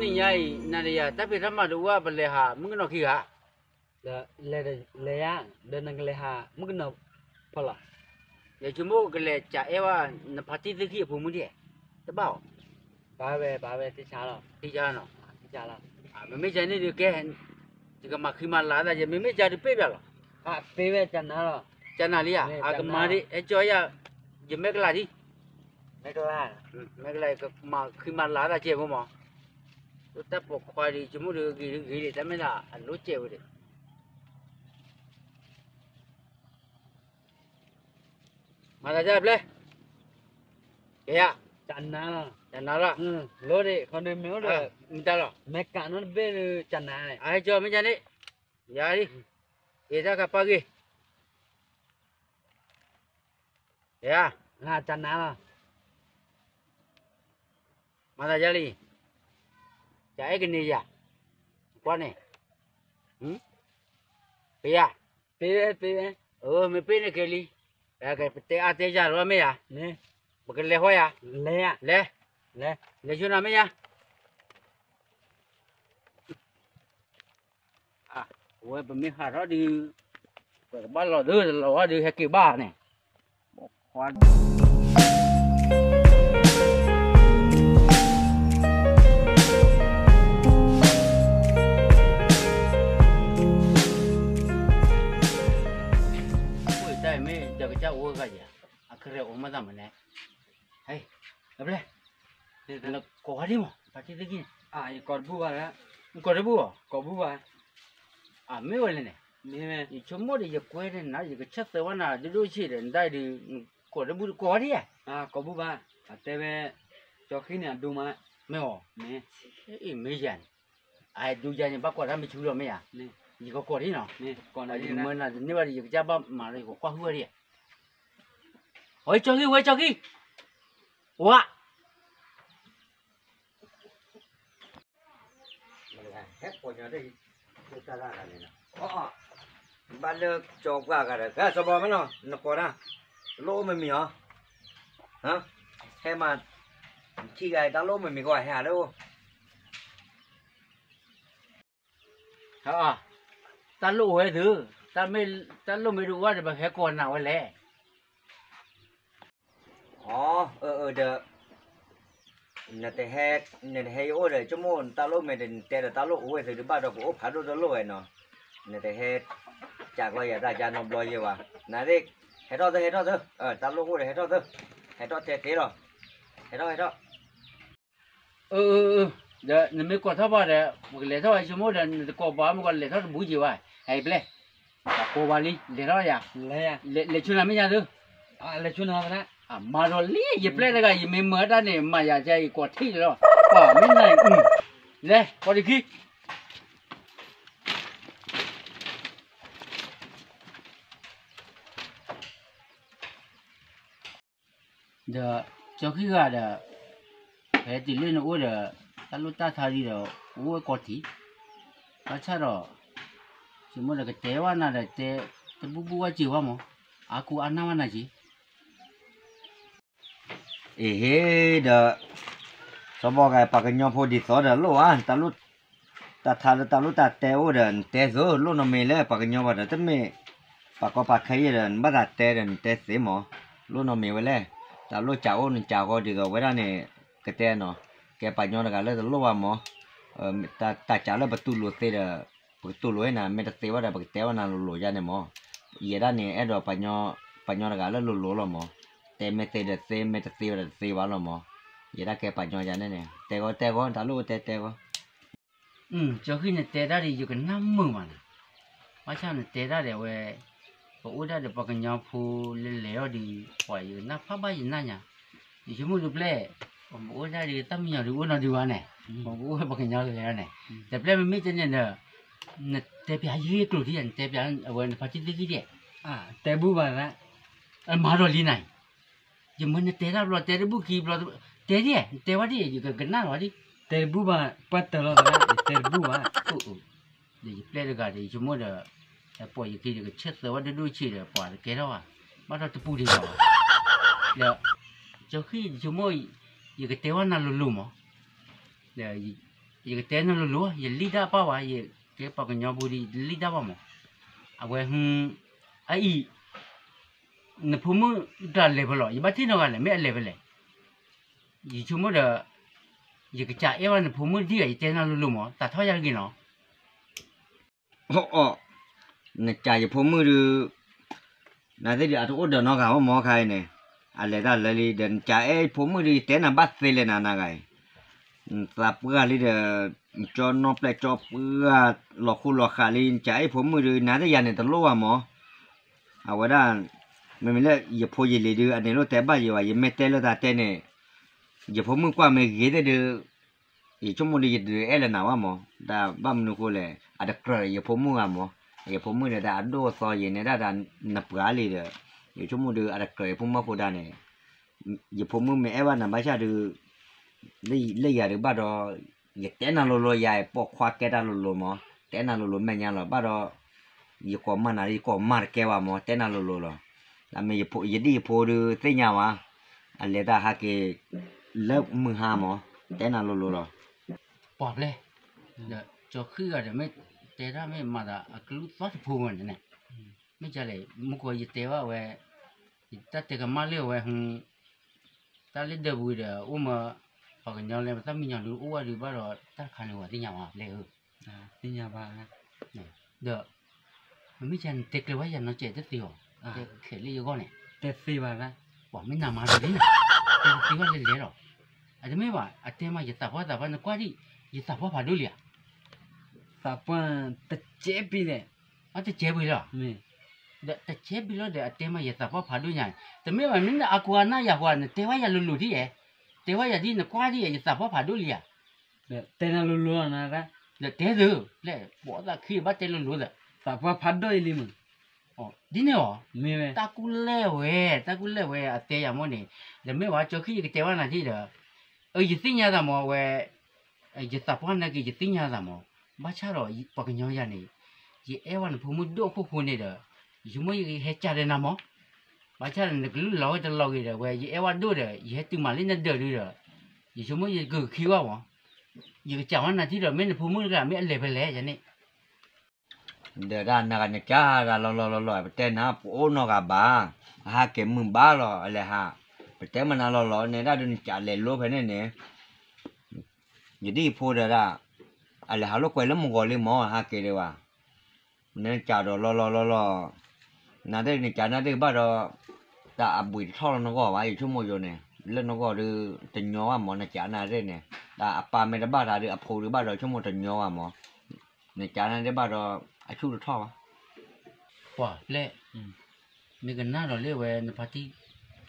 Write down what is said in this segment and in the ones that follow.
နံၤညါအံၤ နၤဒီးယၤ တၢ်ဖံးတၢ်မၤတအိၣ်ဘၣ် ပလဲၤဟးမုၣ်ကနီၤခံဂၤ, ဒီးလဲၤဒီးလဲၤယၤ, ဒီးနကလဲၤဟးမုၣ်ကနီၤဖီလာ်, ယဆိကမိၣ်ကလဲၤကးအဲၣ်ဝဲ နဖါတံၢ်သ့ၣ်ခံအဖိမုၣ်ဒ်, တဘၣ်အီၤ, ပာ်ဝဲပာ်ဝဲသ့ၣ်ဆါလီၤ, သ့ၣ်ဆါနီၤ, မ့မ့ၢ်ကန့ၣ်ဒုးကဲ, ယကမၤခံမၤလၤသးယဲ မ့မ့ၢ်ကဒုးပ့ၢ်ဘၣ်လီၤ, ပ့ၢ်ဝဲကနၤလီၤ, ကနၤလံဧါ, အကမၤဒ် ဟဲကၠီယၤ, ယမဲာ်ကလၤဒ် မဲာ်ကလၤ, မဲာ်ကလၤ ယကမၤခံမၤလၤသးကဲဖိမး, တၢ်ပိာ်ခွါဒ် ယဆိကမိၣ်ဒုးဂ့ၤဒုးဂ့ၤဒံး တၢ်မ့ၢ်ဒၣ်အလိၤကဲဝဲဒံး, မၤသးဒ်ပျဲၢ်, ကဲယၤ, တနၤလီၤ, တနၤလီၤ, လိၤဒံး ခီဒုးမ့ၢ်အိၣ်ဒီး, မတၤလီၤ, မဲာ်ကနီတဘ့ၣ်ဒုး တနၤန့ၣ်, အဟဲကၠီမ့ၢ်ကန့ၣ်, ယၤဒ်, အ့ၣ်တၢ်ကပၤဂ့ၤ ယၤ, တနၤလီၤ, မၤသးယၤလံ, ကအဲၣ်ကန့ၢ်ယၤ, ကွၢ်န့ၣ်, ပယၤ, ပ့ၢ်ဝဲ, မ့ၢ်ပ့ၢ်န့ၣ်ကဲလံ, ပတဲအါတဲယၤလီၤမ့ၢ်ယၤ, ပကလဲၤဃီယၤ, လဲၤ, လဲၤဆိနၤမ့ၢ်ယၤ အဝဲပမ့ၢ်ဟးထီၣ်ဒုး, ပကဘၣ်လီၤဒုး လီၤဝဲဒုး ဟဲက့ၤဘၣ်န့ၣ်, တၢ်မ့ၢ်ဒီးကစၢ်အိၣ်ဂၤယၤ, အခရဲၣ်အိၣ်မးသးမးန့ၣ်, ဟဲ, အဘျဲၣ်, နကိးဝဲဒ်မး ဖါတံၢ်သ့ၣ်ခံန့ၣ်, ယကိးတဘူၣ်ဘၣ်, နကိးတဘူၣ်ဘၣ်, ကိးဘူၣ်ဘၣ်, အမ့ၢ်ဝဲလဲၣ်န့ၣ်, ယဆိကမိၣ်ဒီးယကွဲန့ၣ်နၤ ယကဆၢသၢဝဲနၤဒိၣ်ဒိၣ်ဆံးဒီး နဒၣ်အံၤဒုး, ကိးတဘူၣ်ကိးဝဲဒ်ဧါ, ကိးဘူၣ်ဘၣ်, အတဲဝဲ, ကၠီဃံန့ၣ်အဒိမး, မ့ၢ်အီၤ, မ့ၢ်ယၤန့ၣ်, အဒိယၤန့ၣ် ဘၣ်ကိးတၢ်မ့ၢ်ဆူလီၤမ့ၢ်ယၤ, ယကကိးဒ်နီၤ, ယမၢနၤတန့ၢ်ဘၣ်ဒီး ယကစၢ်ဘၣ်မၤလီၤ ယကကွၢ်ဟုၣ်ဝဲဒ်ဧါ, ဝဲကၠီဃံ ဝဲကၠီဃံ, ဝါ ဟဲကိးညီ, ဘၣ်လၢကၠီပှၢ်ဂၤဒီး ကစီၤဘီမ့ၢ်နီၤ နကိးတၢ်, တလိၣ်အိၣ်မ့ၢ်မံၤအီၤ, ဟဲမၤ, ထံဂၤတၢ်လိၣ်မ့ၢ်မံၤကီး ဟဲဟးလၢအိၣ်, တၢ်လိၣ်အိၣ်ဝဲသု, တၢ်လိၣ်မ့ၢ်တအိၣ်ဒီး ပဟဲကိးနၤဝဲလဲၣ်. အၢ အၢ ဒီး နတဟဲ, နတဟဲယအိၣ်ဒီး ဆိကမိၣ်တၢ်လိၣ်မ့ၢ်ဒီး နတဲဒီးတၢ်လိၣ်အိၣ်ဝဲသုဒုးဘၣ်ဒီး ပအိၣ်ဖးဒိၣ်တလိၣ်ဝဲနီၤ, နတဟဲ, ကးကျီယၤတၢ်ကါနီတဘျီယဲဘၣ်, နသ့ၣ်, ဟဲထီၣ်သု ဟဲထီၣ်သု, တၢ်လိၣ်အိၣ်ဒီး ဟဲထီၣ်သု, ဟဲထီၣ်တဲသ့လီၤ, ဟဲထီၣ် ဟဲထီၣ် အၢ အၢ အၢ, ဒီးနမ့ၢ်ကိးထီၣ်ဘၣ်ဒီး ပကလဲၤထီၣ်ဝဲဆိကမိၣ်ဒီး နတကိးပှၤမ့ၢ်ကီး လဲၤထီၣ်တဘူးက့ၤဘၣ်, ဟဲပျဲၢ်, ကိးပှၤလံ လဲၤထီၣ်ယၤ, လဲၤဆိနၤမ့ၢ်ညါသု, လဲၤဆိနၤ, မၤဒီးလံ ယပျဲၢ်တဂၤ ယမ့ၢ်မၤတၢ်န့ၣ် မၤယၤကဲ ယကိးထံၣ်လီၤ, ပှၤမ့ၢ်နၤ, လဲၤ ကိးတခံ ဒီးကၠီဃံဂၤဒီး, ဖဲတုၤလၢနအိၣ်ဒီး, တၢ်လိၣ်တၢ်ထါဒ်ဒီး, အိၣ်ဝဲကိးထံၣ်, ဘၣ်ဆၣ်ဒီး, ဆိကမိၣ်ဒီးကတဲဘၣ်နၤဒီးတဲ, တဘူၣ်ဘူၣ်ဝဲစ့ၢ်ဝဲမး, အါကူအါနၢ်ဘၣ်နၤက့ၤ အ့ဟ့ဒီး, စီၤဘီဂၤ ပှၤကညီဖိဒ်သိးဒီးလိၣ်ဧါ, တၢ်ထါလၢတၢ်လိၣ်တၢ်တဲအိၣ်ဒီး နတဲသိး လိၣ်နီတမံၤလၢပှၤကညီဘၣ်ဒီး တမ့ၢ်ပှၤကီပှၤခဲအံၤဒီး နဘၣ်သးတဲဒီး နတဲသ့မး, လိၣ်နီတမံၤဝဲလဲၣ်, တၢ်လိၣ်စးအိၣ်နစးဂီၤဒ်သိးဝဲဒၣ်န့ၣ်, ကတဲနီၤ, ကဲပှၤကညီတဂၤလၢတလိၣ်ဘၣ်မး, တၢ်စးလၢပတူၢ်လိာ်သ့ဒီး, ပကတူၢ်လိာ်ဝဲနၤ မ့ၢ်တသ့ဘၣ်ဒီး ပကတဲဝဲနၤလိၤလိၤယါန့ၣ်မး, ယဲဒၣ်န့ၣ် အဲၣ်ဒိးပှၤကညီတဂၤလၢလိၤလိၤလီၤမး, တဲမ့ၢ်သ့ဒီးသ့ မ့ၢ်တသ့ဘၣ်ဒီးတသ့ဘၣ်လီၤမး, ယဲဒၣ်ကဲပှၤကညီယါန့ၣ်န့ၣ် တဲဂီၤတဲဂီၤ တၢ်လိၣ်အိၣ်တဲတဲဂီၤ ကၠီဃံနတဲတၢ်ဒီး ယကနၣ်မုာ်မးနၤ, ဘၣ်ဆၣ်နတဲတၢ်ဒီးအဝဲ, ပအိၣ်ဒၣ်ဒီးပှၤကညီဖိလဲၤလဲၤအီၤဒီး, ပှၤယကနၣ်ဖးဘၣ်ယနၢ်ညါ, ယဆိကမိၣ်ဒုးပျဲၢ်, ပအိၣ်ဒၣ်ဒီးတၢ်မံညီၤဒုးအိၣ်နီတဒုဘၣ်န့ၣ်, ပအိၣ်ဝဲပှၤကညီလဲၤလဲၤအီၤန့ၣ်, တပျဲၢ်မ့မ့ၢ်တဲန့ၣ်ဒီး, နတဲပျးယဲကျိၤထံၣ်ဧါ နတဲပျးအဝဲနဖါတံၢ်သ့ၣ်ခံထံၣ်ဧါ, တဲဘူၣ်ဘၣ်, မၤဒီးလံနၤ, ယမ့ၢ်နတဲတၢ်ဘျီ တဲတဘူၣ်ခံဘျီ, တဲဒ်, နတဲဝဲဒ် ယကကနၣ်လီၤဒ်, တဲတဘူၣ်ဘၣ် ပှၢ်တၢၢ်လီၤသရၣ် ယတဲတဘူၣ်ဘၣ်, ဒီးယပျဲၢ်တဂၤဒီး ယဆိကမိၣ်ဒီး, ဟဲပိာ်ယခံ ယကဆၢသၢဝဲဒိၣ်ဒိၣ်ဆံးဒီး ပှၤတကဲထီၣ်ဘၣ်, ဘၣ်ထီၣ်တပူၤဒံးဘၣ်, ဒီး, ကၠီဃံ ယဆိကမိၣ်, ယကတဲဝဲနၤလိၤလိၤမး, ဒီး, ယကတဲနၤလိၤလိၤ ယလံၣ်တၢ်ပၢ်ဝဲ ယကဲပှၤကညီဖိဒီး ယလံၣ်တၢ်ပၢ်မး, အဝဲ အအံၤ နဖိမုၣ်တၢ်လဲၤဖဲလဲၣ် ယဘၣ်ထံၣ်နီတဂၤလဲၣ် မ့ၢ်အလဲၤဖဲလဲၣ်, ယဆိကမိၣ်ဒီး ယကစးအဲၣ်ဘၣ်နဖိမုၣ်တထံၣ်ဂၤ ယတဲနၤလိၤလိၤမး သးထီၣ်ယၤတဂ့ၤနီၤ. နစးယဖိမုၣ်ဒုး နသ့ၣ်ဒုး အတအိၣ်ဒီးနီတဂၤဘၣ်မး ခါအံၤန့ၣ်, အလဲၤတၢ်လၢလံဒီး နစးအဲၣ်ယဖိမုၣ်ဒုး ယတဲနၤဘၣ်သ့လဲၣ်နၤ နဂၤအံၤ, သးပှၢ်လံဒီး ကၠီနီၣ်ပျဲၢ်ကၠီပှၢ် လီၤဃူလီၤဃာ်လံ နစးအဲၣ်ယဖိမုၣ်ဒုး နသ့ၣ်ယၤန့ၣ်တလိၣ်ဘၣ်မး, အဝဲဒၣ် မ့မ့ၢ်လၢယဖိယလံၤဒုး အန့ၣ်လိၣ်တဲဘၣ်ယၤဝဲ ယမ့ၢ်တဲလၢသးတဲန့ၣ်, ယဖိမုၣ်ကွၢ်မ့ၢ်ဂ့ၤသ့ၣ်ဒုး ယဆိကမိၣ်ဒုး ယတအဲၣ်လၢနၤဘၣ်မး, တၢ်ဘၣ်မနုၤဃိလဲၣ် အတကြၢးယဖိမုၣ်ဂၤမး, ယဖိမုၣ်န့ၣ် တၢ်အဒိၣ်အသီယဲန့ၣ်ဒၣ် နပှၤလံဒီး ယဆိကမိၣ်ဒုး အတကြၢးယဖိမုၣ်အဃိဒၣ်န့ၣ်, ယဖိမုၣ်မ့ၢ်အဲၣ်ဘၣ်နၤဘၣ်ဆၣ်ဒုး လၢယၤဒုးဘၣ်ဒီး ယတဲနၤလိၤလိၤ ယၤပိာ်ခွါကဲတၢ်လိၤလိၤမး, တဲနၤလိၤလိၤမဲာ်ညါလီၤ ဘၣ်ဒီး ယကိးမၤနၤ ယကိးမၤတကဲဘၣ်မး တဲနၤလိၤလိၤလီၤ. မ့ၢ်ယဒ်ယဖိဒုးသ့ၣ်ညါဝဲ အလဲၤတၢ်ဟးက့ၤ လၢမုၢ်ဟါမး တဲနၤလိၤလိၤလီၤ. ပှၤပျဲၢ်, ဒီးကၠီဃံဂၤဒီး မ့ၢ်တဲတၢ်မ့ၢ်မၤသးအကလုၢ်သီတဖိဝဲန့ၣ်, မ့ၢ်ကလဲၣ် မူကီးယတဲဘၣ်ဝဲ ယတၢ်တဲကမၣ်လၢဝဲ တၢ်လၢဒၢးပူၤဒီး အိၣ်မး ပှၤကညီလၢပတၢ်မံညီၤဒုးအိၣ်ဝဲဒုးဘၣ်ဒီး တၢ်တခါန့ၣ်ဝဲသ့ၣ်ညါဘၣ် ပျဲၢ်ဧၢ, သ့ၣ်ညါဘၣ်, ဒီး မ့မ့ၢ်ယၤနတဲကျဲၤဝဲယၤနီၤ ကဲတသ့အီၤ, တဲခဲလၢယဂီၢ်န့ၣ်, တဲသ့ဘၣ်, ပှၤမ့ၢ်နၤမၤဒ်န့ၣ်, တဲတသ့ဘၣ်လဲၤလဲၤလီၤ, အတမ့ၢ်ဘၣ် အတဲမးယသးပှၢ်သးပှၢ် နကွၢ်ဒံး ယသးပှၢ်ဖးဒိၣ်လံဧါ, သးပှၢ်တကဲပံၤလဲၣ်, အတကဲပံၤလီၤ, ဒီးတကဲပံၤလီၤဒီး အတဲမးယသးပှၢ်ဖးဒိၣ်ညါ, တမ့ၢ်ဘၣ် မ့ၢ်နအကွၢ်နၢ်ယၤပှၤ နတဲဝဲယၤလိၤလိၤဒ်ဧါ, တဲဝဲယၤဒ် နကွၢ်ဒံး ယသးပှၢ်ဖးဒိၣ်လံဧါ တဲနၤလိၤလိၤလီၤနၤ, ဒီးတဲသု, လၢပိာ်သးခံဘၣ်တဲလိၤလိၤဒီး, သးပှၢ်ဖးဒိၣ်အံၤလံမး, ဒ်န့ၣ်အီၤ, မ့ၢ်ဝဲ, တၢ်ကူၣ်လဲၢ်ဝဲ, တၢ်ကူၣ်လဲၢ်ဝဲအတဲယၤမ့ၢ်န့ၣ်, ဒီးမ့ၢ်ဝဲကၠီခံယကတဲဝဲနၤထံၣ်ဒီး, အၢ ယသ့ၣ်ညါသးမးဝဲ, ယသးပှၢ်နာ်က့ ယသ့ၣ်ညါသးမး, ဘၣ်ဆၣ်ဒီးပှၤကညီယၤန့ၣ်, ယအဲၣ်ဝဲနဖိမုၣ်ဒိၣ်အခိၣ်ဃိန့ၣ်ဒီး, ယဆိကမိၣ်ယကဟဲကၢ်ဒီးနၤမး ဘၣ်ဆၣ်ဒီးနကလုၢ်လီၤဝဲတလီၤဂ့ၤဒီး ဝဲယအဲၣ်ဝဲဒိၣ်ဒီး ယဟဲတုၤမးလၢနဒၢးဒုဒီး, ယဆိကမိၣ်ယကဂုာ်ခံဝဲမး, ယကစံးဝဲနၤထံၣ်ဒီး မ့ၢ်နဖိမုၣ်တဂၤ မ့ၢ်အလဲၤဖဲလဲၣ်ယန့ၣ်, ဒီးတၢ်နဂၤနကၢ်တၢ်လီၤလီၤလီၤလီၤ ပတဲနၤပအိၣ်နီတဂၤဘၣ်, အဟးက့ၤမုာ်ဘၣ်လီၤ အလဲၤဟး, ပတဲမနၤလီၤလီၤန့ၣ် တၢ်ဒုးနကးလဲၤလိဖဲန့ၣ်န့ၣ် ယဒ်ယဖိဒီးဒၣ်, အလဲၤဟးလိာ်ကွဲလၢမုၢ်ဂီၤလံမး ဟးက့ၤဒံးဘၣ်, နကးဒီးလီၤလီၤလီၤလီၤ, နသ့ၣ်နကးနသ့ၣ်ဘၣ်ဒီး, တၢ်အဘှံးတထီၣ်လၢနဂီၢ်ဘၣ် ယဆိကမိၣ်ယိန့ၣ်, လၢနဂီၢ်ဒုး, တညီဘၣ်မး နကးနသ့ၣ်န့ၣ်, တၢ်အပၢ်မ့ၢ်တဘၣ်တၢ်ဒုး အဖိဒုးဘၣ်ဒီး ဆိကမိၣ်တညီဘၣ်မး, နကးနသ့ၣ်ဘၣ်ဒီး, အဆူၣ်တထီၣ်ဘၣ်, ပှၤပျဲၢ် မ့ၢ်ကနၣ်ဒီးလၢဝဲ နဖါတံၢ်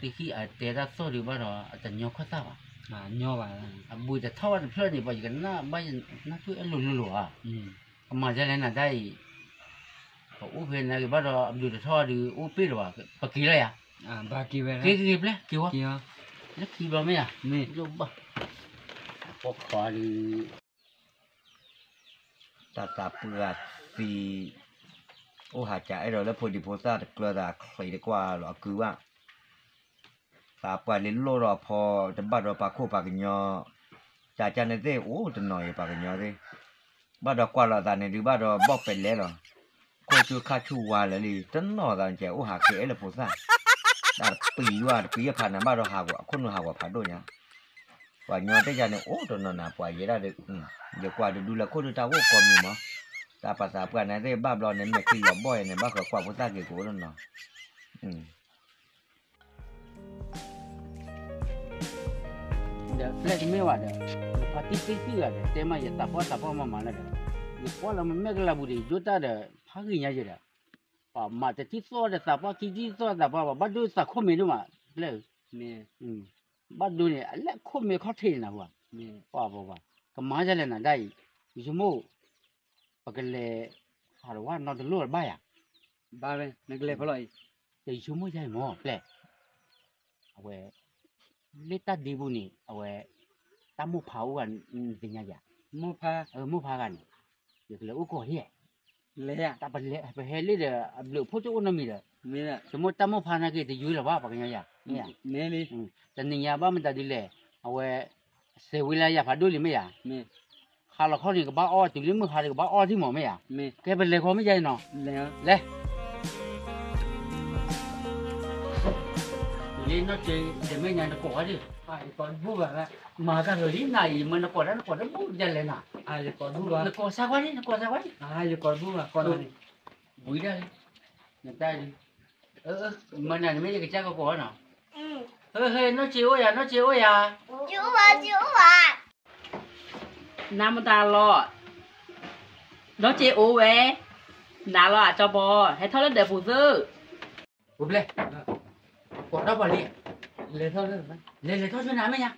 သ့ၣ်ခံအတဲတၢ်သီၣ်ဒုးဘၣ်ဒီး အတညီခီၣ်သၣ်ဘၣ်, အဘှံးတထီၣ်ဘၣ်တဖျၢၣ်န့ၣ် ပှၤယကနၣ်ဘၣ်ယနၢ်ထူၣ်အဲၣ်လိၤလိၤလိၤဧါ, ကမၤဒ်လဲၣ်နၤတၢ်အံၤ, ပအိၣ်ဖဲနၤက့ၤဘၣ်ဒီး အဘျုးတထီၣ်ဒုး အိၣ်ပ့ၢ်ဒီးဘၣ်, ပက့ၤလီၤယၤ, က့ၤက့ၤပျဲၢ်က့ၤဝဲ, လၢခံဘျီမ့ၢ်ဧါ, ပိာ်ခွါဒုး တၢ်သးပှၢ်သံ, အိၣ်ဟးကးအဲၣ်ဒိးလၢဖိဒံဖိသၣ်တကျၢၤသးချံးတကွၢ်လီၤအကုဘၣ်, သးပှၢ်လံလိၣ်ဒီးအဖီတဘၣ်ဒီးပှၤခိၣ်ပှၤကညီ, ကၢ်ကၢ်န့ၣ်သ့ၣ်အိၣ်တနီၤအံၤပှၤကညီသ့ၣ်, ဘၣ်ဒီးကွၢ်လီၤသးန့ၣ်ဒုးဘၣ်ဒီးဘီၣ်ပဲလဲလီၤ, ခိၣ်ဆူခါဆူဝါလၢာ်လံ တနီၤသးကဲအိၣ်ဟးက့ၤအဲၣ်လၢဖိသၣ်, တၢ်တပံၤယွၤတပံၤယဖးနၤဘၣ်ဒီးဟးဂီၤအခိၣ်နူာ်ဟးဂီၤဖးဒိၣ်ညါ ပှၤကညီသ့ၣ်ယၤန့ၣ် အိၣ်တနီၤနၤပှၤယဲဒၣ်ဒီး, ယကွၢ်တဒုလၢခိၣ်ဒုတၢ်ဂိၢ်ကီမံၤမး, တၢ်ပှၤသးပှၢ်န့ၣ်သ့ၣ်ဘၣ်ဘျီန့ၣ် မဲာ်ချံလီၤဘီၣ်ယဲန့ၣ် ဘၣ်ဃးကွၢ်ဖိသၣ်က့ၤကအိၣ်တနီၤ, ဒီးဖျဲၣ်တမ့ၢ်ဘၣ်ဒီး, ယဖါတံၢ်သ့ၣ်ခံဂၤဒီး တဲမးယသးပှၢ်သးပှၢ်မးမးလၢဒီး, ယကွၢ်လီၤမ့ၢ်မဲာ်ကလၤပူၤဒီး ယဒိၣ်တၢ်ဒီး, ဖးဂ့ၤညါယဲဒီး, ပှၤမၤတထံၣ်သီၣ်ဒီးသးပှၢ် ခံထံၣ်သီၣ်သးပှၢ် ပှၤဘၣ်ဒိသးခိၣ်မဲာ်ဒိၣ်မး, ဖျဲၣ်ဧၢ, ဘၣ်ဒိန့ၣ် အလဲၤခိၣ်မဲာ်ခီၣ်ထံးန့ၣ်နၤ, ပှၤပှၤပှၤ, ကမၤဒ်လဲၣ်နၤတၢ်အံၤ, ယဆိကမိၣ် ပကလဲၤ, ဟးတဝၢ်နီတလိၣ်တဘၣ်ယၤ, ဘၣ်ဝဲ နကလဲၤဖဲလဲၣ်အံၤ, ယဆိကမိၣ်ယၤအံၤမး ဖျဲၣ် အဝဲ, လၢတၢ်ဒ့ပူၤန့ၣ် အဝဲ, တၢ်မိၢ်ဖးအိၣ်ဂၤ, သ့ၣ်ညါယၤ, မိၢ်ဖး, မိၢ်ဖးဂၤန့ၣ်, ယကလဲၤအိၣ်ကီးဟ့ၣ်, လဲၤ, ပဟဲလံဒီး အဘျုးအဖှိၣ်တအိၣ်နီတမံၤဒီး, မ့ၢ်, ဆိကမိၣ်တၢ်မိၢ်ဖးနာ်က့ တယုၢ်လၢၤဘၣ် ပှၤကညီယၤ, မ့ၢ်, တနံၤညါဘၣ်မတၤဒ်လဲၣ်, အဝဲ, စဲးဝံလၢယၤဖးဒိၣ်လံမ့ၢ်ယၤ, မ့ၢ်, ဟါလီၤခီန့ၣ် ကဘၣ်အီၣ်တုၤလၢမုၢ်ဟါဒီး ကဘၣ်အီၣ်ဒံးမး မ့ၢ်ဧါ. ကဲ ပလဲၤဃီမ့ၢ်ယါအံၤနီၤ. လဲၤ လၢနီၢ်စ့ တမ့ၢ်ညါ နကိးဝဲဒၣ် မၤကၤလီၤလံနၤအံၤ မ့ၢ်နကိးတၢ် နကိးတဘူၣ်ဒ်လဲၣ်နၤ. နကိးစၢ်ကွၢ်န့ၣ် နကိးစၢ်ကွၢ်န့ၣ် ဝံၤဒၣ်လံ နတၢ်ဒုး မ့ၢ်နၤ နမ့ၢ်ယကစၢ်ကကိးဝဲနီၤ. ဟဲ နီၢ်စ့အိၣ်ယၤ နီၢ်စ့အိၣ်ယၤ. နၤမတၤလီၤ. နီၢ်စ့အိၣ်ဝဲ နၤလီၤအကၠီဘီ ဟဲထီၣ်လၢဒၢးပူၤသၢ ပူၤဖျဲး ကိးထီၣ်ပှၤလံ လဲၤထီၣ် လဲၤလဲၤထီၣ်ဆိနၤမ့ၢ်ညါ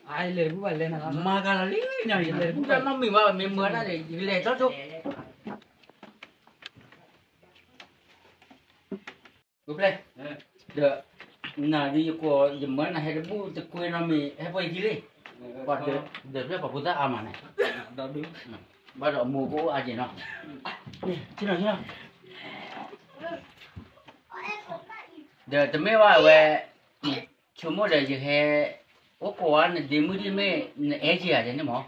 မၤကၤလီၤလံနၤ လဲၤထီၣ်နီတမံၤဘၣ် မ့ၢ်မၤတၢ်န့ၣ် လဲၤထီၣ်ဆိ ပူၤဖျဲး ဒီး နၤဒုးယကိး ယမၢနၤဟဲတဘူၣ်တကွဲနီတမံၤ ဟဲပှဲၤယခံလံ ပှၤဒၢးဖျဲၣ်ပှၤဖိသၣ်အါမးန့ၣ် ဘၣ်ဒီးအမိၢ်ကအိၣ်အါက့ၤနီၤ ဆ့ၣ်နီၤဆ့ၣ်နီၤ ဒီးတမ့ၢ်ဘၣ်ဝဲ ဆိကမိၣ်ဒီး ယဟဲ အိၣ်ကိးဝဲနဒ့မုၣ်ဒ်မ့ၢ် နအဲၣ်က့ၤယၤဒ်န့ၣ်မး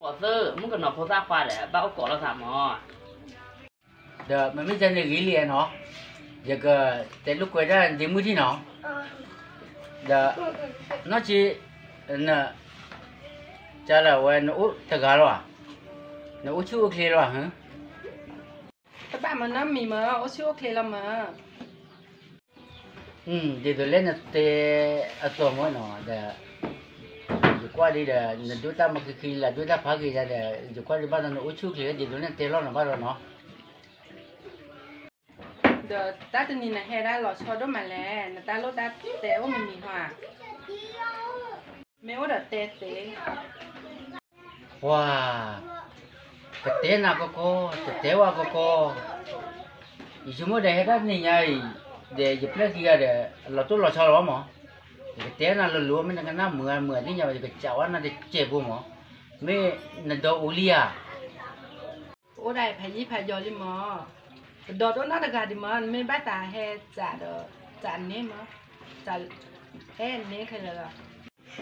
ကိးသၢ မုၣ်ကနီၤဖိသၣ်ခွါဒီး ဘၣ်အိၣ်ကိးလိာ်သးမး ဒီးမ့မ့ၢ်ကန့ၣ်ဂ့ၤလံနီၤ ယကတဲလိာ်ကွဲဒၣ်နဒ့မုၣ်ထံနီၤ ဒီး နီၢ်က့ န ကလၢဝဲ နအိၣ်တဂၤလီၤဧါ နအိၣ်ဆူၣ်အိၣ်ချ့လီၤဧါ တဘၣ်မၤနီတမံၤမး အိၣ်ဆူၣ်အိၣ်ချ့လီၤမး ဒ်သိးလၢနတဲအသိးမးနီၤ ဒီး ယကွၢ်ဒ်ဒီး နဒိၣ်တၢ်မၤက့ၤခံလၢ ဒိၣ်တၢ်ဖးက့ၤယၤဒီး ယကွၢ်ဒ်ဘၣ်ဒီး နအိၣ်ဆူၣ်အိၣ်ချ့ ဒ်သိးလၢနတဲလီၤနီၤဘၣ်ဒီးနီၤ ဒီးတၢ်တနံၤနဟဲဒၣ်လီၤဆီဒိၣ်မးလဲၣ် နတၢ်လိၣ်တၢ်တဲအိၣ်မနုၤမံၤဟါ မ့ၢ်အိၣ်ဒီးတဲသ့ ပှၤ ကတဲနၤကီကီ ကတဲဝဲကီကီ ယဆိကမိၣ်ဒီးဟဲဒၣ်တနံၤညါအံၤ ဒီးယပျဲၢ်ခံဂၤဒီး လီၤတိၢ်လီၤဆီလီၤမး ယကတဲနၤလိၤလိၤ မ့ၢ်နကနၣ်မုာ်မုာ်သ့ၣ်ညါ ယကစံးဝဲနၤတစဲးဖိမး မ့ၢ်နဒီအိၣ်လံဧါ အိၣ်ဒၣ်အံၤဖးယံၤဖးယီၤလံမး ကဒီးတအိၣ်နီတဂၤဒံးမး နမ့ၢ်ဘၣ်သးဟဲစးဒီး စးန့ၣ်မး ဟဲန့ၣ်ခဲလၢာ်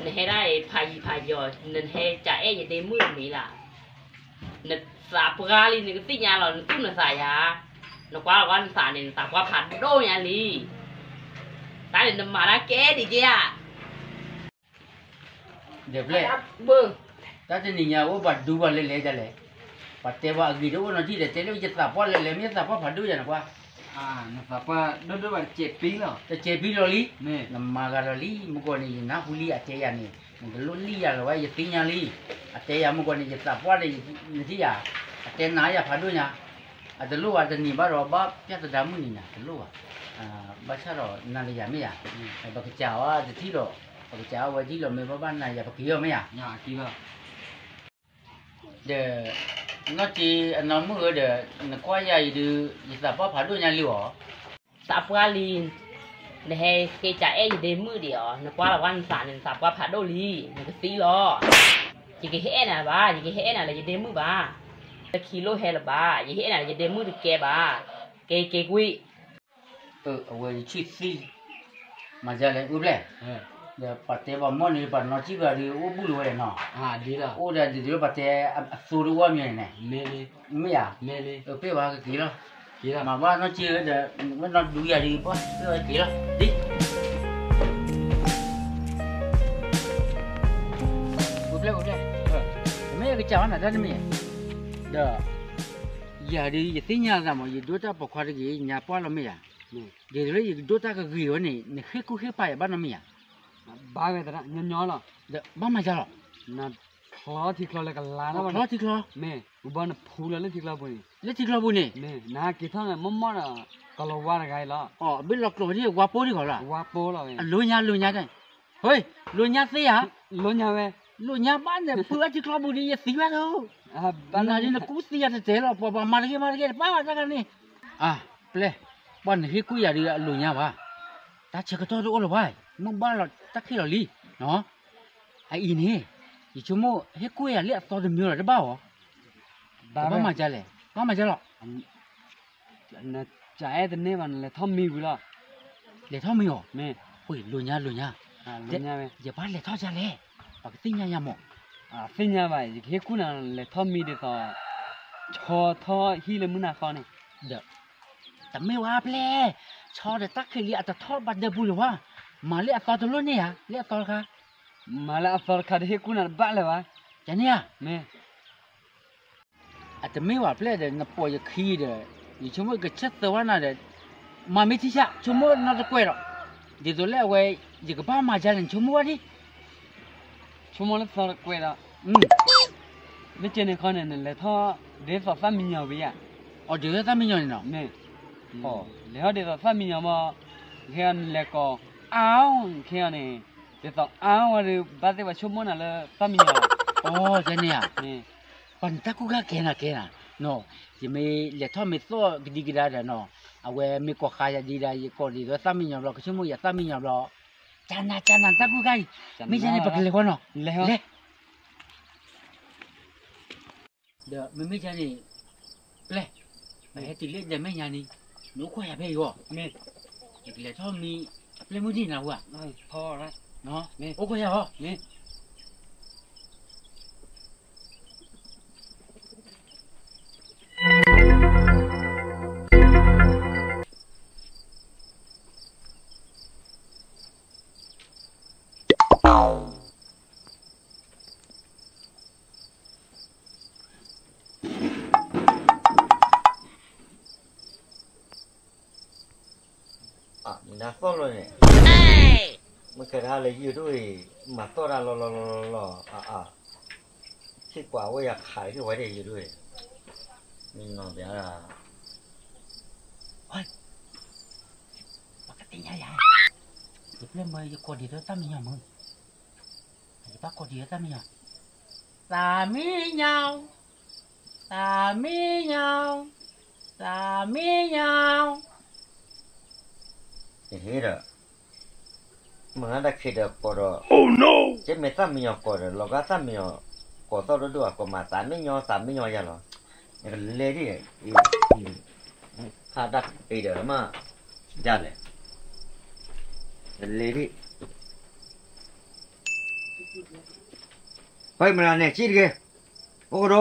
လီၤ နဟဲဒၣ်အံၤဖးယံၤဖးယီၤ နဟဲစးအဲၣ်ယဒ့မုၣ်တမံၤလၢ် နသးပှၢ်လံ နကသ့ၣ်ညါလီၤ နသူၣ်နသးယၤ နကွၢ်လီၤကွၢ်နသးန့ၣ် နသးပှၢ်ဖးဒိၣ်ညါလံ တၢ်န့ၣ်နမၤတၢ်ကဲဒံးက့ဧါ ဒီးဖျဲၣ် တၢ်တနံၤညါအိၣ်ပှၤဒူပှၤလဲၤလဲၤဒ်လဲၣ် ပှၤတဲပှၤအဂ့ၤတအိၣ်နီတထံၣ်ဒီး တဲလၢယသးပှၢ်လဲၤလဲၤ မ့ၢ်ယသးပှၢ်ဖးဒိၣ်ယၤနကွၢ် နသးပှၢ်ဒိၣ်ဒိၣ်ဘၣ်တစဲးပံလီၤ တစဲးပံလီၤလံ နမၤဂၤလီၤလံ မုၢ်ကီၢ်န့ၣ် ယနၢ်ဟူလံအတဲယၤန့ၣ် နတလိၣ်လံယၤလီၤဝဲ ယသ့ၣ်ညါလံ အတဲယၤမုၢ်ကီၢ်န့ၣ် ယသးပှၢ်ဒီး နထံၣ်ယၤ အတဲနၤယၤဖးဒိၣ်ညါ အတလိၣ်ဘၣ်တနံၤဘၣ်ဒီး ဘၣ်ပျၢ်သဒါမုၢ်နံၤညါ တလိၣ်ဘၣ် ဘၣ်ဆၣ်ဒီးနၤဒီးယၤမ့ၢ်ယၤ ပကစးဝဲတထံၣ်ဒီး ပကစးဝဲတထံၣ်ဒီး မ့ၢ်ဘၣ်ဘၣ်နၤယၤ ပက့ၤအီၤမ့ၢ်ယၤ ဒီး နီၢ်က့အနီၢ်မုၣ်ဧၢဒီး နကွၢ်ယၤအံၤဒုး ယသးပှၢ်ဖးဒိၣ်ညါလံဧါ သးပှၢ်လံ နဟဲက့ၤစးအဲၣ်ယဒ့မုၣ်ဒံးဧါ နကွၢ်လီၤကွၢ်နသးန့ၣ် နသးပှၢ်ဖးဒိၣ်လံ နကသံလီၤ ယကဟဲအဲၣ်နၤဘၣ် ယကဟဲအဲၣ်နၤလၢယဒ့မုၣ်ဘၣ် လၢခံလိၣ်ဟဲလၢၤဘၣ် ယဟဲအဲၣ်နၤလၢယဒ့မုၣ်တကဲဘၣ် က့ၤက့ၤကွံာ် အဝဲယဆံၣ်သံ မၤဒ်လဲၣ် အိၣ်ဖျဲၣ် ဒီးပှၤတဲပှၤမီၢ်န့ၣ် ပှၤနီၢ်ကံၣ်ပှၤဒုးအိၣ်ဘူးလၢၤဝဲဒၣ်နီၤ အိၣ်ဒီးဒ်သိးလၢပှၤတဲအသိတအိၣ်မ့ၢ်န့ၣ် မ့ၢ်ဧါ ပ့ၢ်ဝဲကက့ၤလီၤ မၤဘၣ်နီၢ်ကံၣ်ဒီး ဝဲနီၢ်ဒူယၤဒုး ပှၤပ့ၢ်ဝဲက့ၤလီၤ ဒ် အိၣ်ဖျဲၣ် အိၣ်ဖျဲၣ် မ့ၢ်ယကစးဝဲနၤတၢ်တမံၤ ဒီး ယၤဒုးယသ့ၣ်ညါသးမး ယဒိၣ်တၢ်ပိာ်ခွါတဂ့ၤ ညါပှၢ်လီၤမ့ၢ်ယၤ ဒ်သိးလၢယကဒိၣ်တၢ်ကဂ့ၤဝဲန့ၣ် နဃ့ၢ်ကူၣ်ဃ့ၢ်ပာ်ယၤဘၣ်နီတမံၤဧါ ဘၣ်ဝဲသရၣ် ညီညီလီၤ ဘၣ်မၤဒ်လဲၣ် နချီထံချီလၢကလါနီၢ် ချီထံချီ မ့ၢ် ပဘီနဖူလၢလၢထံချီပူၤန့ၣ် လၢထံချီပူၤန့ၣ် မ့ၢ် နဟးက့ၤထီၣ်န့ၣ် မီၢ်မီၢ်ဒီး ကလီၤဝါတဂၤအံၤလီၤ အဘ့ၣ်လီၤကျိၤဝဲဒၣ် ဝါပိဒံးဂီၤလီၤ ဝါပိလီၤဝဲ အလိၤညါ လိၤညါ ဟဲ လိၤညါသ့ဧါ လိၤညါဝဲ လိၤညါဘၣ်န့ၣ် ဖုအထံချီပူၤဒီး ယသံဘၣ်သိ နၤဒ်နကူၣ်သံယၤတတဲလီၤ ပှၤပှၤမၤတဂ့ၤမၤတဂ့ၤ တပၣ်ဘၣ်တၢ်ခါန့ၣ် အါ ပျဲၢ် ပှၤနဟ့ၣ်ကူၣ်ယၤဒုးအလိၤညါဘၣ် တၢ်ဆၢကတီၢ်တအိၣ်လၢၤဘၣ် မ့ၢ်ဘၣ်လီၤတၢ်ခံးလီၤလံ အအံၤန့ၣ် ယဆိကမိၣ်ဟ့ၣ်ကူၣ်ယၤလၢအသီတမံၤလီၤတဘၣ်အီၤ ဘၣ်မၤဒ်လဲၣ် ဘၣ်မၤဒ်လဲၣ် နစးအဲၣ်တန့ၢ်ဘၣ် နလဲၤထီၣ်မံဝံၤလီၤ လဲၤထီၣ်မံအီၤ မ့ၢ် လိၤညါလိၤညါ ယဘၣ်လဲၤထီၣ်ဒ်လဲၣ် ပှၤကသ့ၣ်ညါယၤမး သ့ၣ်ညါဘၣ် ယကဟ့ၣ်ကူၣ်နၤ လဲၤထီၣ်မံဒ်သိး ဆီထီၣ်ဟံၣ်လၢမုၢ်နၤဃီန့ၣ်, ဒီး တမ့ၢ်ဝဲပျဲၢ်, ဆီဒီးတၢ်ခဲလံအတထီၣ်ဘၣ်ဒၢပူၤလၢၤဘၣ်, မၤလၢအသီတလိၣ်န့ၢ်ဧါ, လၢအသီတခါ, မၤလၢအသီတခါ တဟ့ၣ်ကူၣ်နၤတဘၣ်လၢၤဘၣ်, ကန့ၣ်ဧါ, မ့ၢ် အတမ့ၢ်ဝဲပျဲၢ်ဒီး နပိာ်ယခံဒီး ယဆိကမိၣ်ကဆၢသၢဝဲနၤဒီး မၤမ့ၢ်ထံဆး ဆိကမိၣ်နီတကွဲးဒီး, ဒ်သိးလၢအဝဲ ယကဘၣ်မၤဒ်လဲၣ် နဆိကမိၣ်ဝဲဒၣ်, ဆိကမိၣ်လၢသီတကွဲးဒီး, မ့ၢ်ကဲန့ၣ်ခီန့ၣ် နလဲၤထီၣ်ဒ်သိးသၣ်မံညီၤဝံၤဧါ, အီၤဒ်သိးသၣ်မံညီၤန့ၣ်နီၤ, မ့ၢ်, လဲၤထီၣ်ဒ်သိးသၣ်မံညီၤမး, ခဲအံၤနလဲၤကိး အါ, ခဲအံၤန့ၣ်, ဒ်သိးအါဝဲဒီး ဘၣ်သ့ၣ်ပှၤဆိကမိၣ်နၤလၢသၣ်မံညီၤ, အီၤကဲန့ၣ်ဧါ, ပှၤနတၢ်ကူၣ်ဂၤကဲနၤကဲနၤ, ယမ့ၢ်လဲၤထီၣ်မ့ၢ်သီၣ်ကဒံကဒါဒီးနီၤ, အဝဲမ့ၢ်ကိးဃါယၤဒ်ဒၣ် ယကိးဒ်သိးသၣ်မံညီၤဘျီ ကဆိကမိၣ်ယၤသၣ်မံညီၤဘျီ, ကနၤကနၤတၢ်ကူၣ်ဂၤအံၤ, မ့ၢ်ကဲန့ၣ် ပကလဲၤဃီနီၤ, လဲၤ ဒီးမ့မ့ၢ်ယၤန့ၣ်, ပျဲၢ်, ပဟဲတုၤလၢဒီးမဲာ်ညါန့ၣ်, နအိၣ်ခိးယၤဖဲအံၤဂီၢ်, ယကလဲၤထီၣ်မံအပျဲၢ်မုၢ်ဒံးနၤဝဲ, အိၣ်ခိးယၤအီၤ, နသီၣ်လီၤန့ၣ်, မ့ၢ်ကဲဒၣ်လၢယိၤဒိၣ်အံၤ, မၤသီၣ်ဒၣ်လီၤလီၤလီၤလီၤလီၤ, အါအါ, ဟ့ၣ်ကွၢ်ဝဲယၤခးဟ့ၣ်ဝဲဒၣ်ယိၤဒိၣ်အံၤ, မ့ၢ်နီၢ်ပျါဒၣ်, ပကသ့ၣ်ညါယၤ, ယပျဲၢ်မၢယကိးဒံးလၢသၣ်မံညီၤမၢ, ယဘၣ်ကိးဒံးလၢသၣ်မံညီၤ, သၣ်မံညီၤ, သၣ်မံညီၤ, သၣ်မံညီၤ, ယဟ့ၣ်ဒီး, မုၢ်ဂၤတၢ်ခံးဒီးကိးဒီး, ကဲမ့ၢ်သၣ်မံညီၤကိးဒီး လီၤဂာ်သၣ်မံညီၤ, ကိးသီၣ်ဒိၣ်ဒိၣ်အကိးမး သၣ်မံညီၤ သၣ်မံညီၤယၤလီၤ, နကလဲၤဒ်, ဟးတၢ်က့ၤဒီးမး, ဒ်လဲၣ်, နလဲၤဒ် ပှၤမုၢ်ဂၤန့ၣ် ကံၣ်တဂ့ၤ, အိၣ်ကဒိ,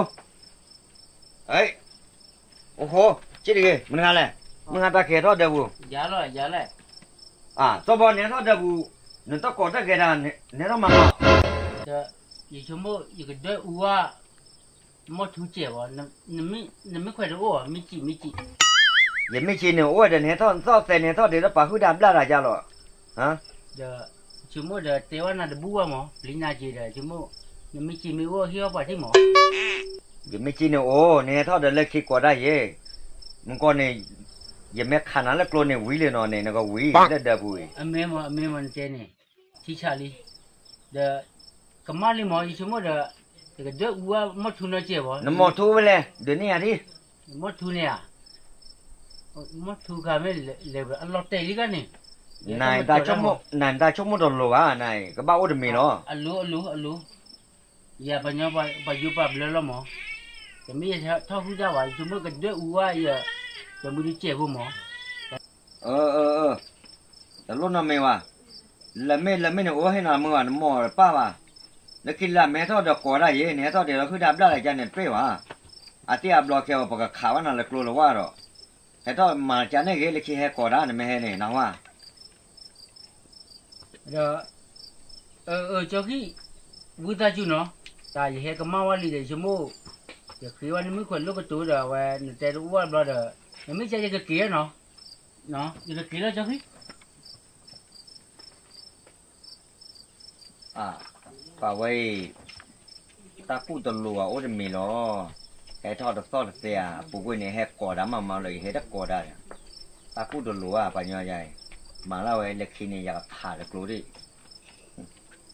အိၣ်ဃိ, ကံၣ်တဂ့ၤ မုၢ်ဂၤလဲၣ်, မုၢ်ဂၤတၢ်ကဲထီၣ်ဒၢးပူၤ, စီၤဘီန့ၣ်ဟဲထီၣ်ဒၢးပူၤ, နတၢ်ကိးတၢ်ဂဲၤတၢ်, နဟဲထီၣ်မၤမၤ, ဒီးယဆိကမိၣ် ယကဒၢအူဝဲ မီၢ်ထူစဲးဘၣ်, နမ့ၢ်ခွဲးတအိၣ်, မ့ၢ်စံးမ့ၢ်စံး, ယမ့ၢ်စံးန့ၣ်အိၣ်ဝဲဒီး နဟဲထီၣ်သီၣ်သဲး နဟဲထီၣ်ဒံးလၢပာ်ဟုၣ်ဒၢဘျၣ်တၢ်ယါလီၤ, ဒီးယဆိကမိၣ်ဒီးတဲဝဲနၤတဘူၣ်ဘၣ်မး ပျံၤနၤက့ၤဒီး ယဆိကမိၣ်, နမ့ၢ်စံးမ့ၢ်အိၣ်ဟ့ၣ်အီၣ်ပှၤထံၣ်မး, ယမ့ၢ်စံးန့ၣ်အိၣ် နဟဲထီၣ်ဒီးလၢခံကိးတၢ်ယဲ, မုၢ်ကီၢ်န့ၣ်, ယမ့ၢ်ခးနၤလၢကျိန့ၣ်ဝံၤလံနီၤန့ၣ် နကဝံၤလၢဒၢးပူၤအံၤ, အမ့ၢ်မး အမ့ၢ်မး နတဲန့ၣ်, ထံဆးလံ, ဒီး, ကမၣ်လံမး ယဆိကမိၣ်ဒီး, ယကဒၢအူဝဲမီၢ်ထူနီၢ်စဲးဘၣ်, နမီၢ်ထူဝဲလဲၣ် ဒုးန့ၢ်ယၤဒ် မီၢ်ထူန့ၣ်ဧါ, မီၢ်ထူခါမ့ၢ်လဲၤအလီၤတဲာ်လံဂၤန့ၣ်, နတၢ်ဆိကမိၣ်တလိၤဘၣ် နကဘၣ်အိၣ်တမံၤလီၤ, အလိၤအလိၤအလိၤ, ယပှၤညီပှၤယိၤပှၤဘျၢလီၤမး, တမ့ၢ်ယထီၣ်ဟုၣ်တၢ်ဘၣ် ယဆိကမိၣ်ကဒၢအူဝဲယ, ယမုၢ်ဒုစဲးဖိမး တလိၣ်နီတမံၤဘၣ်, လၢမ့ၢ်လၢမ့ၢ်န့ၣ် အိၣ်ဟ့ၣ်နၤမုၢ်ဘၣ် နမိၢ်ပၢ်ဘၣ်, လၢခံလၢမ့ၢ်ဟဲထီၣ်ဒီးကိးတၢ်ယဲ နဟဲထီၣ်ဒံးလီၤဟုၣ်ဒၢဘျၣ်လၢကန့ၣ်တပ့ၢ်ဘၣ်, အသ့ၣ်အဘျီခဲအံၤ ပကခးဝဲနၤလၢကျိလၢဝါဒီး, ဟဲထီၣ်မၤကန့ၣ်ဂ့ၤ လၢခံဟဲကိးတၢ် နမ့ၢ်ဟဲန့ၣ် နဟါ ဒီး, အၢ ကၠီခံ, ဝံသးစူၤနီၤ, တၢ်ယဟဲကမၣ်ဝဲလံဒီး ယဆိကမိၣ်, ယဃ့ဝဲနမုၢ်ခွဲးလိာ်ကတိၤဒီး အဝဲနတဲတအိၣ်ဝဲဘျီဒီး, နမ့ၢ်ကဲယကက့ၤလီၤနီၤ, ယကက့ၤလီၤကၠီခံ ပှၤဝဲအံၤ, တၢ်ကူၣ်တလိၤဘၣ်အိၣ်တမံၤလီၤ, ဟဲထီၣ်တသီၣ်တသဲဧါ အပူၤကွံာ်န့ၣ် ဟဲကိးတၢ်မးမးလၢ ယဟဲတကိးတၢ်ဒီး, တၢ်ကူၣ်တလိၤဧါ ပှၤညီယၤအံၤ, မၤလၢဝဲလၢခံန့ၣ် ယကခးတကျိၤဒံး,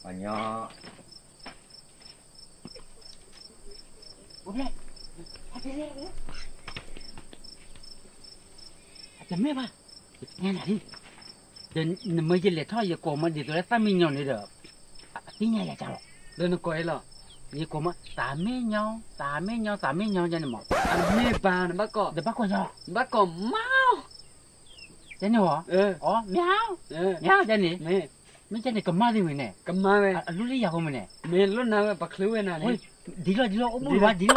ပှၤညီ တမ့ၢ်ဘၣ်, ဒီး နမ့ၢ်ယလဲၤထီၣ်ယကိးမးဒ်သိးလၢသၣ်မံညီၤန့ၣ်ဒီး, အသ့ၣ်ညါယၤကၢ်လီၤ, ဒီးနကိးအံၤလီၤ, ယကိးမး သးမ့ၢ်ညီ, သးမ့ၢ်ညီ, သးမ့ၢ်ညီယၤန့ၣ်မး, အမ့ၢ်ဘၣ်နဘၣ်ကိး, နဘၣ်ကိးယၤ, နဘၣ်ကိးမး, ယဲန့ၣ်ဧါ, အီ မ့ၢ်, မ့ၢ်ယဲန့ၣ်, မ့ၢ် မ့ၢ်ကန့ၣ်ကမၣ်သ့ၣ်ဝဲန့ၣ်, ကမၣ်ဝဲ, အလိၣ်လၢယၤဖိမ့ၢ်န့ၣ်, မ့ၢ်လိၣ်နၤဝဲ ပချုးဝဲနၤန့ၣ်, ဒ်လီၤဒ်လီၤ အိၣ်မူလီၤဘၣ်ဒ်လီၤ,